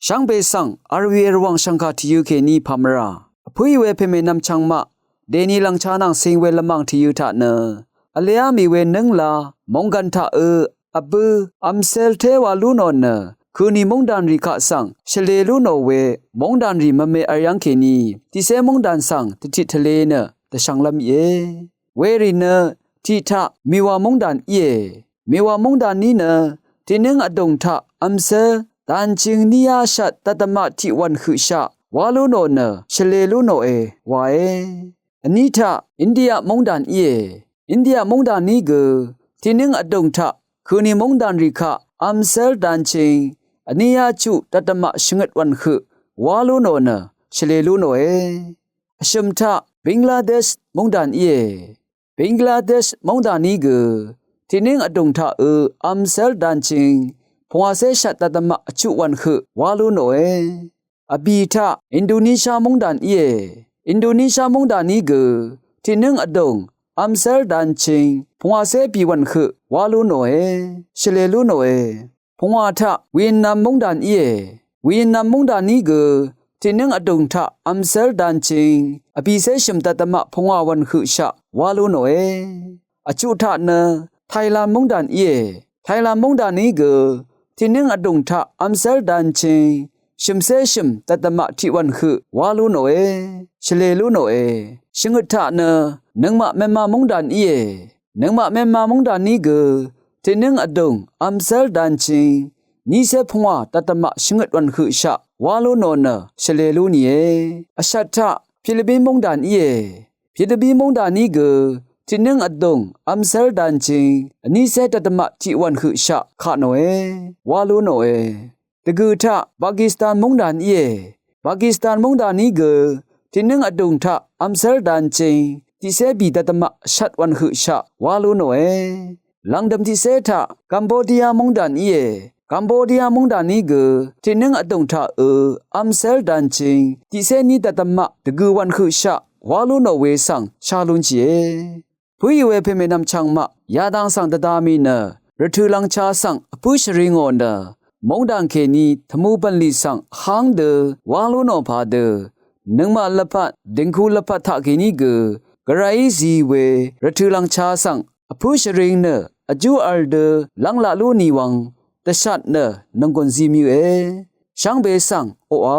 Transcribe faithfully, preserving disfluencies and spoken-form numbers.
Shvngbe svng v̄r wì v̄r wàng shv̀ngkà tìyø kèní pà mvrà vpǿì we pèmènvm chvngmaq dèni lv̀ngcha nvng cing we lvmàng tìyø taq nø vlea mì we nǿngla mònggv̀n taq ø vbø̄ vmsel té wa lú nò nø køni móngdànrì kaq svng shvlē lú nò we móngdànrì mvme v̄r yv́ng kèní tiqcé móngdàn svng dvtiq tvlē nø dvshvnglv́m íe. Werì nø tiq taq mìwà móngdàn íe. Mìwà móngdàn ní nø tiqnǿng vdùng taq vmsel dvnching níyá shvt dvdvmaq tiq wv̀n høqshaq wá lú nò nø shvlē lú nòe wae. Vní taq India móngdàn íe. India móngdàn ní gø tiqnǿng vdùng taq køni móngdànrì kaq vmsel dvnching vníyá chuq dvdvmaq shvngøt wv̀n høq wá lú nò nø shvlē lú nòe. Vshø̀m taq Bangladesh móngdàn íe. Bangladesh móngdàn ní gø tiqnǿng vdùng taq ø vmsel dvnching pungwàcé shvt dvdvmaq vchuq wv̀n høq wá lú nòe. Vbì taq Indonesia móngdàn íe. Indonesia móngdàn ní gø tiqnǿng vdùng vmsel dvnching pungwàcé bì wv̀n høq wá lú nòe, shvlē lú nòe. Pungwà taq Vietnam móngdàn íe. Vietnam móngdàn ní gø tiqnǿng vdùng taq vmsel dvnching vbìcé shø̀m dvdvmaq pungwà wv̀n høqshaq wá lú nòe. Vchuq taq nø Thailand móngdàn íe. Thailand móngdàn ní gø tiqnǿng vdùng taq vmsel dvnching shø̀mcé shø̀m dvdvmaq tiq wv̀n høq wá lú nòe, shvlē lú nòe. Shvngøt taq nø nøngmaq Myanmar móngdàn íe. Nøngmaq Myanmar móngdàn ní gø tiqnǿng vdùng vmsel dvnching nícé pungwà dvdvmaq shvngøt wv̀n høqshaq wá lú nò nø shvlē lú nìe. Vshvt taq Philippin móngdàn íe. Philippin móngdàn ní gø tiqnǿng vdùng vmsel dvnching vnícé dvdvmaq tiq wv̀n høqshaq kaq nòe, wá lú nòe. Dvgø̀ taq Pakistan móngdàn íe. Pakistan móngdàn ní gø tiqnǿng vdùng taq vmsel dvnching tiqcé bì dvdvmaq shvt wv̀n høqshaq wá lú nòe. Lv̀ngdø̀m tiqcé taq Cambodia móngdàn íe. Cambodia móngdàn ní gø tiqnǿng vdùng taq ø vmsel dvnching tiqcé ní dvdvmaq dvgø̀ wv̀n høqshaq wá lú nò we svng shá lún shìe. Pǿì we pèmènvm chvngmaq yadang svng dvda mì nø rvtø̀ lv̀ngcha svng vpǿ shvri ngò nø móngdàn kèní tvmu bv̀nlì svng vháng dø wá lú nò padø nøngmaq lvpat dìngku lvpat taq kèní gø gvrayí zi we rvtø̀ lv̀ngcha svng vpǿ shvring nø vjú v̄l dø lv́ng laq lú nì wvng dvshat nø nònggùn zi mø̀e. Shvngbe svng oqà